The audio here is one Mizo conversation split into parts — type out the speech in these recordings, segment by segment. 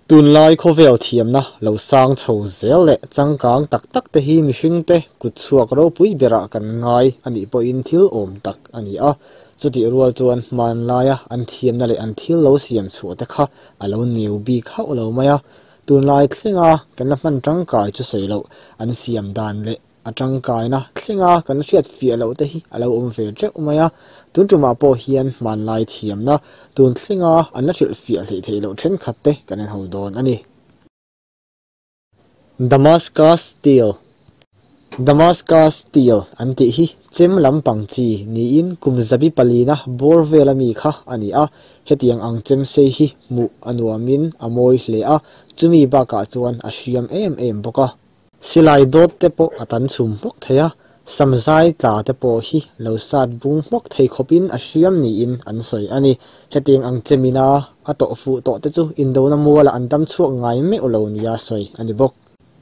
Tunlai khawvel thiamna lo sang chho zel leh changkang tak tak te hi mihringte kutchhuak ropui berah kan ngai a nih pawhin thil awm tak a ni a. Chutih rual chuan hmanlaia an thiamna leh an thil lo siam chhuah te kha a lo neu bik hauh lo mai a. Tunlai thlenga kan la hman tangkai chu sawi loh an siam dan leh a tangkaina thlenga kan hriat fiah loh te hi a lo awm ve teuh mai a. Tun tumah pawh hian hmanlai thiamna tun thlenga an la hrilh fiah hleih theih loh thenkhat te kan en ho dawn a ni. Damascus Steel Damascus Steel an tih hi chem lampang chi niin kum zabi palina bawr vela mi kha a ni a. Hetiang ang chem sei hi hmuh a nuamin a mawi hle a, chumi bakah chuan a hriam em em bawk a. Silai dawt te pawh a tan chhum hmawk thei a, samzai tla te pawh hi lo sat bung hmawk thei khawpin a hriam niin an sawi a ni. Hetiang ang chemina a tawh fuh tawh te chu indona mualah an dam chhuak ngai meuh lo nia sawi a ni bawk.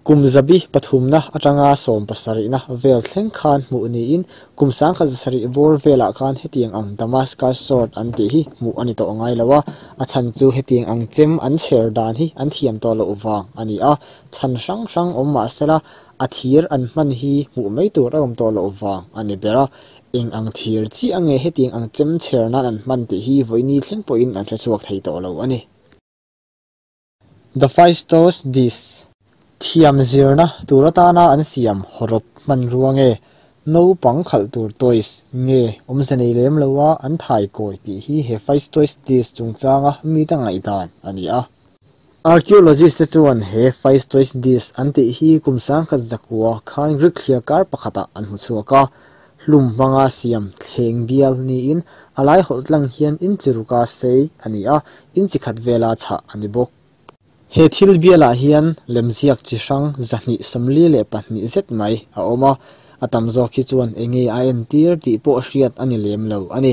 Kum zabi pathumna atanga 17na vel thleng khan hmuh niin kum 1700 bawr velah khan hetiang ang Damascus sword an tih hi hmuh a ni tawh ngai lo a, a chhan chu hetiang ang chem an chher dan hi an thiam tawh loh vang a ni a. Chhan hrang hrang awm mah sela, a thir an hman hi hmuh mai tur a awm tawh loh vang a ni ber a. Eng ang thir chiah nge hetiang ang chem chher nan an hman tih hi vawiini thleng pawhin an hre chhuak thei tawh lo a ni. The Phaistos Disc Thiam zirna tur atana an siam hawrawp hmanrua nge naupang khalh tur toys nge awmze nei lem loa an thai kawi tih hi he Phaistos Disc chungchanga mite ngaihdan a ni a. Archaeologist te chuan he Phaistos Disc an tih hi kum 1900 khan Greek thliar kar pakhatah an hmu chhuak a. Hlum hmanga siam thleng bial niin a lai hawlh tlang hian inchi ruka sei a ni a, inchi khat vela chhah a ni bawk. He thil bialah hian lemziak chi hrang 242 zet mai a awm a, a tam zawk hi chuan enge a entir tih pawh hriat a ni lem lo a ni.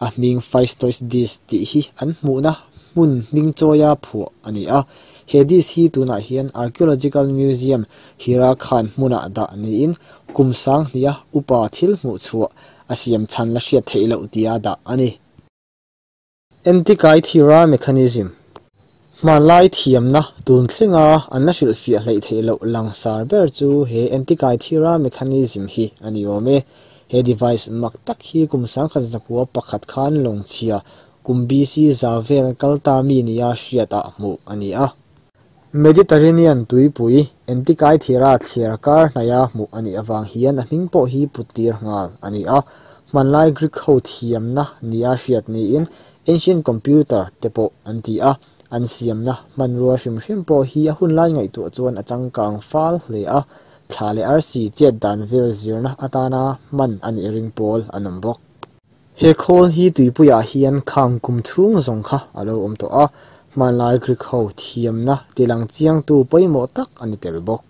A hming Phaistos Disc tih hi an hmuhna hmun hming chawia phuah a ni a. He disc hi tunah hian Archaeological Museum Hira Khan hmunah dah niin kum 2000 upa thil hmuh chhuah a siam chhan la hriat theih loh tia dah a ni. Antikythera Mechanism Hmanlai thiamna tun thlenga an la hrilh fiah hleih theih loh langsar ber chu he Antikythera Mechanism hi a ni awm e. He device mak tak hi kum 1901 khan lawngchhia kum BC za vel kalta mi nia hriatah hmuh a ni a. Mediterranean tuipui Antikythera thliar kar hnaia hmuh a nih avang hian a hming pawh hi puttir nghal a ni a. Hmanlai Greek ho thiamna nia hriat niin ancient computer te pawh an ti a. An siamna hmanrua hrim hrim pawh hi a hunlai ngaihtuah chuan a changkang fal hle a. Thla leh arsi chet dan vel zirna atana hman a nih ring pawl an awm bawk. He khawl hi tuipuiah hian khang kum chhung zawng kha a lo awm tawh a, hmanlai Greek ho thiamna tilang chiangtu pawimawh tak a ni tel bawk.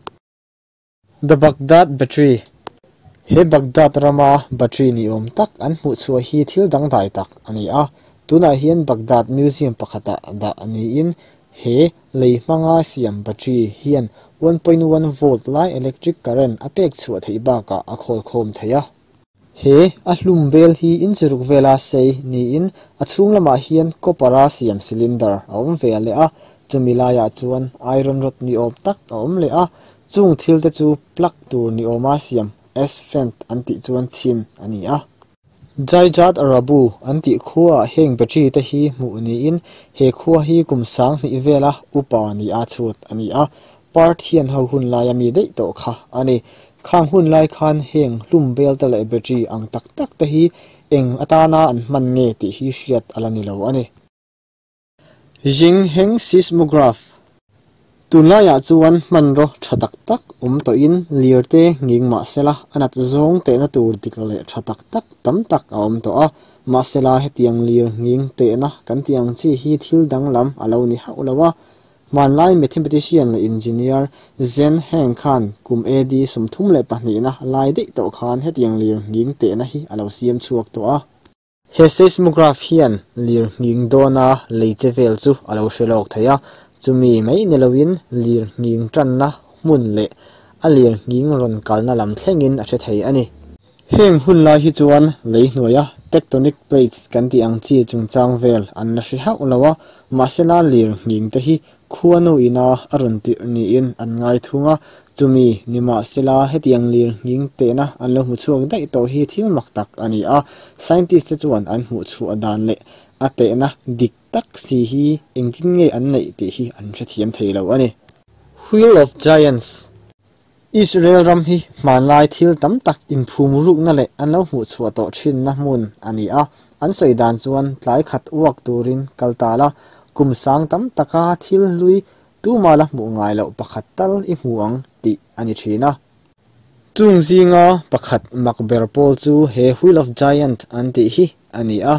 The Baghdad Battery He Baghdad rama battery ni awm tak an hmuh chhuah hi thil dangdai tak a ni a. Tunah hian Baghdad Museum pakhatah dah niin he lei hmanga siam battery hian 1.1 volt lai electric current a pek chhuah theih bakah a khawl khawm thei a. He a hlum vel hi inchi ruk vela sei niin a chhung lamah hian copper a siam cylinder a awm ve leh a, chumi laiah chuan iron rod ni awm tak a awm leh a, chung thil te chu plug tur ni awma siam asphalt an tih chuan chhin a ni a. Jaijat Rabu an tih khuaah heng battery te hi hmuh niin he khua hi kum 2000 vela upa ni a chhut a ni a, Parthian ho hun laia mi daih tawh kha a ni. Khang hun lai khan heng hlum bel te leh battery ang tak tak te hi eng atana an hman nge tih hi hriat a la ni lo a ni. Jingheng Seismograph Tunlaiah chuan hmanraw tha tak tak awm tawhin lir te nging mahsela a nat zawng tehna tur dik leh tha tak tak tam tak a awm tawh a. Mahsela hetiang lir nging tehna kan tih ang chi hi thil danglam a lo ni hauh lo a. Hmanlai mathematician leh engineer Zen Heng khan kum AD 32na lai daih tawh khan hetiang lir nging tehna hi a lo siam chhuak tawh a. He seismograph hian lir nging dawna lei che vel chu a lo hre lawk thei a, chumi mai ni loin lir nging tanna hmun leh a lir nging rawn kalna lam thlengin a hre thei a ni. Heng hun lai hi chuan lei hnuaia tectonic plates kan tih ang chi chungchang vel an la hre hauh lo a, mahsela lir nghing te hi khuanu ina a rawn tirh niin an ngai thung a, chumi nimahsela hetiang lir nghing tehna an lo hmu chhuak daih tawh hi thil mak tak a ni a, scientist te chuan an hmuh chhuah dan leh a tehna dik tak si hi engtin nge an neih tih hi an hrethiam thei lo a ni. Wheel of Giants. Israel ram hi hmanlai thil tam tak inphum rukna leh an lo hmuh chhuah tawh thinna hmun a ni a, an sawi dan chuan tlai khat uak turin kal ta la, kum sang tam taka thil hlui tuma la hmuh ngai loh pakhat tal i hmu ang tih a ni thin a. Chung zinga pakhat mak ber pawl chu he Wheel of Giant an tih hi a ni a,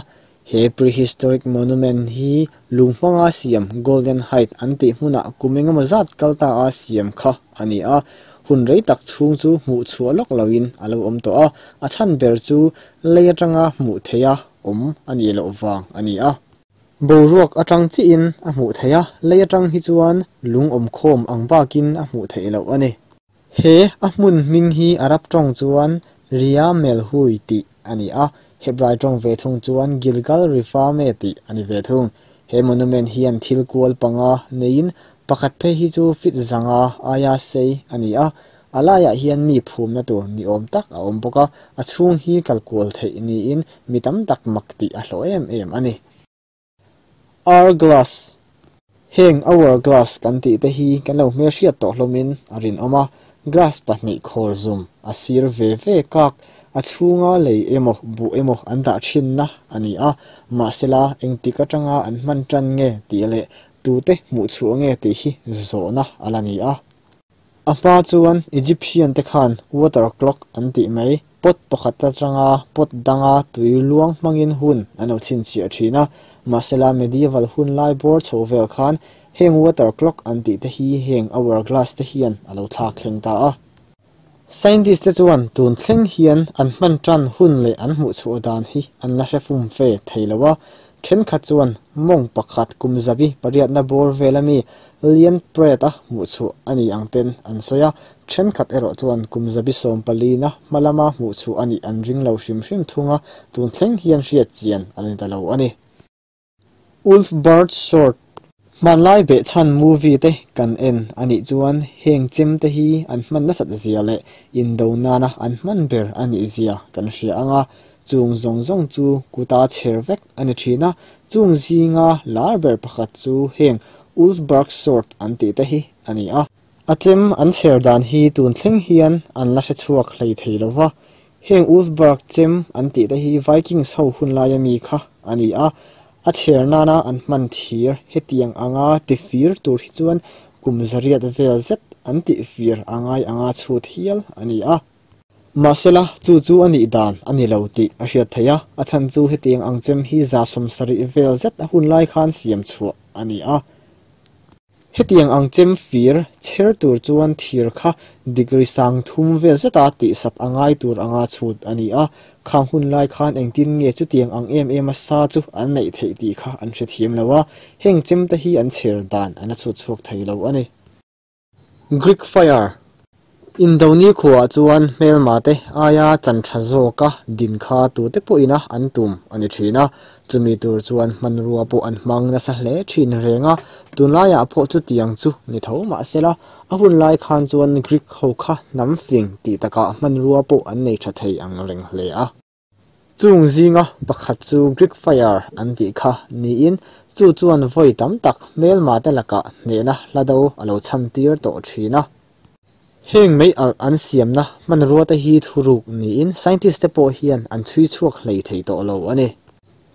He prehistoric monument hi lung hmanga siam Golden Height an tih hmunah kum engemaw zat kal ta a siam kha a ni a, hun rei tak chhung chu hmuh chhuah lawk loin a lo awm tawh a, a chhan ber chu lei atanga hmuh theiha awm a nih loh vang a ni a. Boruak atang chiahin a hmuh theih a, lei atang hi chuan lung awmkhawm ang bakin a hmuh theih loh a ni. He a hmun hming hi Arab tawng chuan Ria Melhui tih a ni a, Hebrai tawng ve thung chuan Gilgal Rifame tih a ni ve thung. He monument hian thil kual panga neiin pakhat phei hi chu feet zanga aia sei a ni a, a laiah hian mi phumna tur ni awm tak a awm bawk a, a chhung hi kal kual theih niin mi tam tak mak tih a hlawh em em a ni. Hourglass, Heng hourglass kan tih te hi kan lo hmelhriat tawh hlawmin a rinawm a, glass pahnih khawr zum a sir ve ve kak, a chhunga lei emaw buh emaw an dah thinna a ni a, mahsela engtik atanga an hman tan nge tih leh tute hmuh chhuah nge tih hi zawhna a la ni a. A hma chuan Egyptian te khan water clock an tih mai, pot pakhat atanga pot danga tui luang hmangin hun an lo chhinchhiah thin a, mahsela medieval hun lai bawr chho vel khan heng water clock an tih te hi heng hourglass te hian a lo thlak thleng ta a. Scientist te chuan tun thleng hian an hman tan hun leh an hmuh chhuah dan hi an la hre fum fe thei lo a, thenkhat chuan mawng pakhat kum zabi pariatna bawr vel ami Lian Pratt-a hmuh chhuah a ni ang ten an sawi a, thenkhat erawh chuan kum zabi sawmpalina hma lama hmuh chhuah a nih an ring lo hrim hrim thung a, tun thleng hian hriat chian a ni ta lo a ni. Ulfbert Sword, Hmanlai behchhan movie te kan en a nih chuan heng chem te hi an hman nasat zia leh indo nana an hman ber a nih zia kan hria ang a, chung zawng zawng chu kuta chher vek a ni thin a, chung zinga lar ber pakhat chu heng Ulfberg Sword an tih te hi a ni a. A chem an chher dan hi tun thleng hian an la hre chhuak hlei thei lo va, heng Ulfberg chem an tih te hi Vikings ho hun laia mi kha a ni a, a chher nana an hman thir hetiang anga tifir tur hi chuan kum zariat vel zet an tihfir a ngai anga chhut hial a ni a. Mahsela, chu chu a nih dan a ni lo tih a hriat theih a, a chhan chu hetiang ang chem hi 170 vel zet a hun lai khan siam chhuah a ni a. Hetiang ang chem fir chher tur chuan thir kha degree sang thum vel zeta tihsat a ngai tur anga chhut a ni a, khang hun lai khan engtin nge chutiang ang em em a sa chu an neih theih tih kha an hrethiam lo a, heng chem te hi an chher dan an la chhut chhuak thei lo a ni. Greek Fire, Indoni khuaah chuan hmelma te aia chan tha zawka din kha tute pawhin a an tum a ni thin a, chumi tur chuan hmanrua pawh an hmang nasa hle thin reng a, tunlaiah pawh chutiang chu ni tho mahsela a hunlai khan chuan Greek ho kha hnam fing tih takah hmanrua pawh an nei tha thei ang reng hle a. Chung zinga pakhat chu Greek Fire an tih kha niin chu chuan vawi tam tak hmelma te lakah hnehna hla do a lo cham tir tawh thin a. Heng mei alh an siamna hmanrua te hi thuruk niin scientist te pawh hian an chhui chhuak hlei thei tawh lo a ni.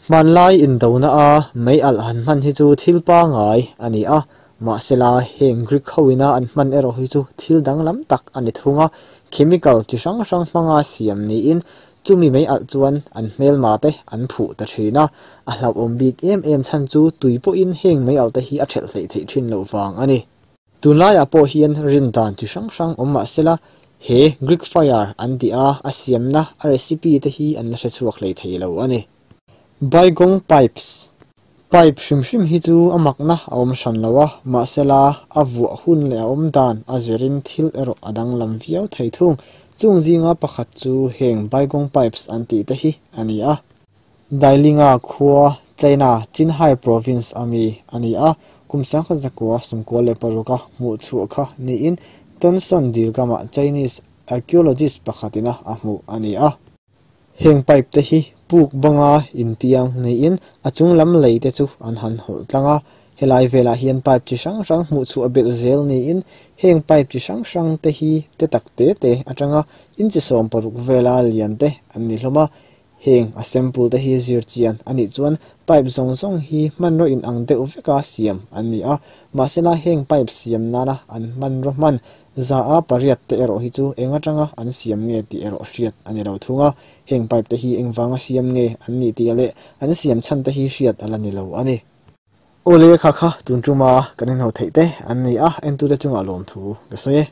Hmanlai indona a mei alh han hman hi chu thil pangai a ni a, mahsela heng Greek ho ina an hman erawh hi chu thil danglam tak a ni thung a, chemical chi hrang hrang hmanga siam niin Chumi mei alh chuan an hmelma te an phuh ta thin a, a hlauhawm bik em em chhan chu tui pawhin heng mei alh te hi a thelh hleih theih thin loh vang a ni. Tunlaiah pawh hian rin dan chi hrang hrang awm mah sela, he Greek fire an tih a, a siamna a recipe te hi an la hre chhuak hlei thei lo a ni. Baigong pipes. Pipe hrim hrim hi chu a makna a awm hran lo a, mahsela a vuah hun leh a awm dan a zirin thil erawh a danglam viau thei thung. Chung zinga pakhat chu heng Baigong pipes an tih te hi a ni a. Dailinga khua China Qinghai province a mi a ni a, kum 1996 a hmuh chhuah kha niin Tonson dil kamah Chinese archaeologist pakhatina a hmuh a ni a. Heng pipe te hi puk banga intiang niin a chung lam lei te chu an han hawlh tlang a. Helai velah hian pipe chi hrang hrang hmuh chhuah belh zel niin heng pipe chi hrang hrang te hi te tak te te atanga inchi 60 vela lian te an ni hlawm a. Heng a sample te hi zir chian anih chuan pipe zawng zawng hi hmanraw in ang deuh veka siam an ni a. Mahsela heng pipe siam nana an hmanraw hman za a pariat te erawh hi chu eng atanga an siam nge tih erawh hriat a ni lo thung a. Heng pipe te hi engvanga siam nge an nih tih leh an siam chhan te hi hriat a la ni lo a ni. Awle kha kha tun tuma kan inho theih te an ni a, entute chungah lawmthu ka sawi e.